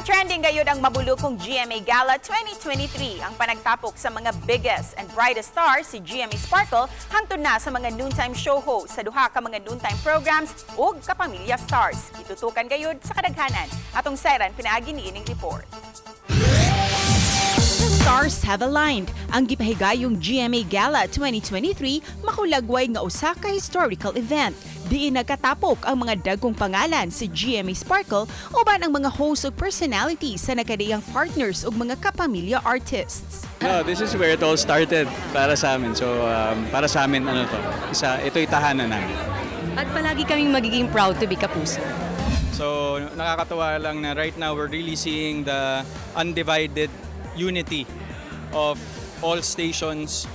Trending gayud ang mabulukong GMA Gala 2023. Ang panagtapok sa mga biggest and brightest stars si GMA Sparkle hangtod na sa mga noontime show host sa duha ka mga noontime programs ug Kapamilya stars. Gitutukan gayud sa kadaghanan. Atong sayran pinaagi niining report. The stars have aligned. Ang gipahigayong GMA Gala 2023 makulagway nga usa ka historical event. Diin nagkatapok ang mga dagkong pangalan sa GMA Sparkle uban ang mga host ug personalities sa nakadiyang partners ug mga Kapamilya artists. No, this is where it all started para sa amin. So, para sa amin, ano to, isa, ito'y tahanan namin. At palagi kaming magiging proud to be Kapuso. So, nakakatuwa lang na right now we're really seeing the undivided unity of all stations,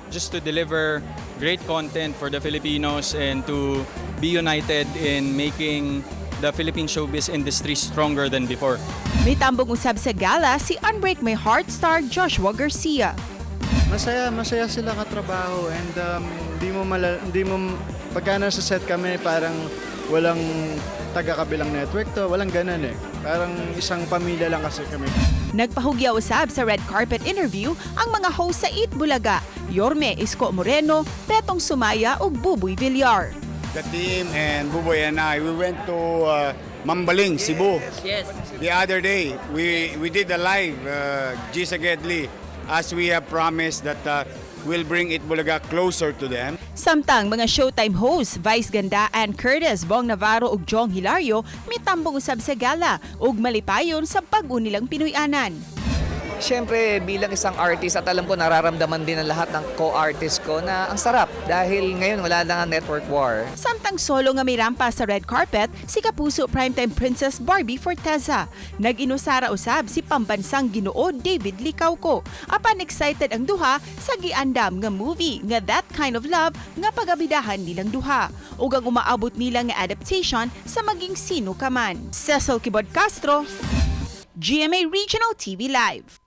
just to deliver great content for the Filipinos and to be united in making the Philippine showbiz industry stronger than before. May tambong usab sa gala si Unbreak My Heart star Joshua Garcia. Masaya, masaya sila katrabaho and di mo pagka nasa set kami, parang walang taga-kabilang network to, walang ganun eh. Parang isang pamilya lang kasi kami. Nagpahugyaw usab sa red carpet interview ang mga host sa Eat Bulaga, Yorme Isko Moreno, Betong Sumaya ug Buboy Villar. The team and Buboy and I, we went to Mambaling, Cebu. The other day, we did a live Gisa Gedli, as we have promised that we'll bring Eat Bulaga closer to them. Samtang mga Showtime hosts Vice Ganda, Ann Curtis, Vhong Navarro ug Jhong Hilario mitambong usab sa gala ug malipayon sa bag-o nilang Pinoy-anan. Siyempre, bilang isang artist at alam ko nararamdaman din ng lahat ng co-artist ko na ang sarap dahil ngayon wala na ang network war. Samtang solo nga may rampa sa red carpet si Kapuso Primetime Princess Barbie Forteza. Nag-inusara usab si pambansang Ginoo David Licauco. Apan excited ang duha sa giandam nga movie nga That Kind of Love nga pagabidahan nilang duha ug ang umaabot nila nga adaptation sa Maging Sino Ka Man. Cecil Kibod Castro, GMA Regional TV Live.